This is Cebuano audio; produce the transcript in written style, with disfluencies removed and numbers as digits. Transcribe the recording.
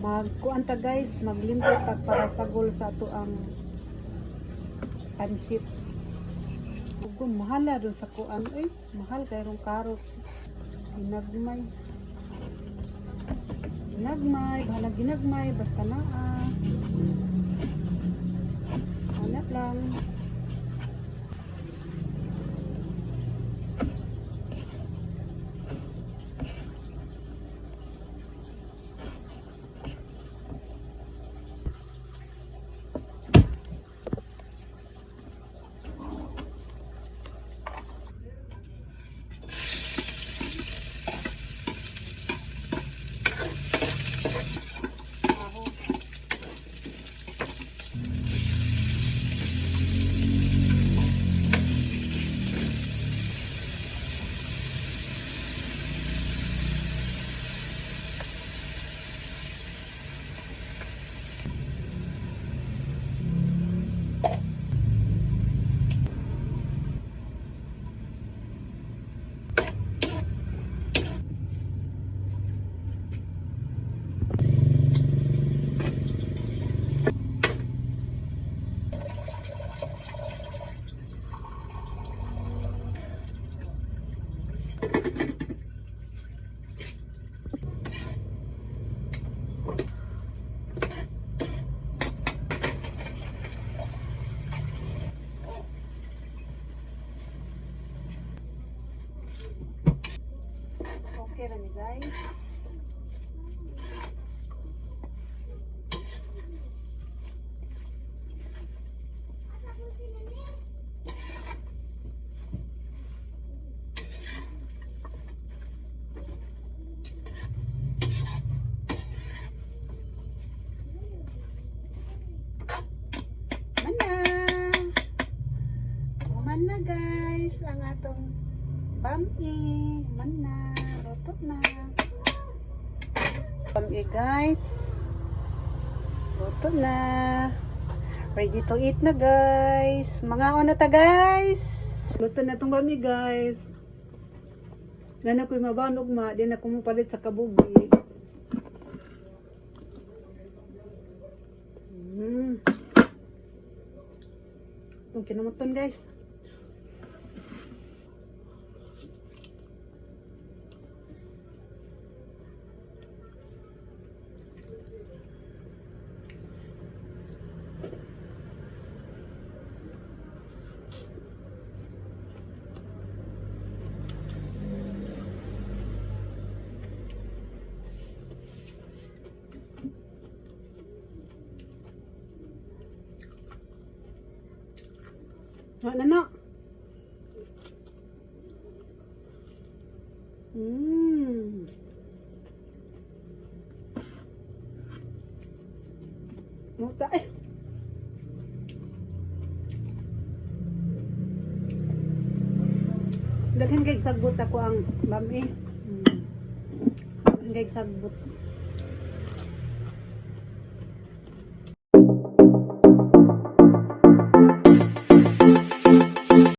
Magkuan ta, guys, maglimpyo ta para sagol sa ato ang pansit. Ugon, mahala doon sa kuan eh. Mahal kay rong carrots. Ginagmay. Ginagmay, bahala ginagmay, basta naa. Hanap lang. Aho. Okay ra ni, guys. Mana! Human na, guys, ang atong bami. Mana, luto na. Bami, guys. Luto na. Ready to eat na, guys. Mga ano ta, guys. Luto na tong bami, guys. Nana ko'y mabanog ma, di na kumupalit sa kabugi. Itong kinumuton, guys. Ano na? Muta eh. Daghan kay sagbot ako ang bami. Daghan kay sagbot.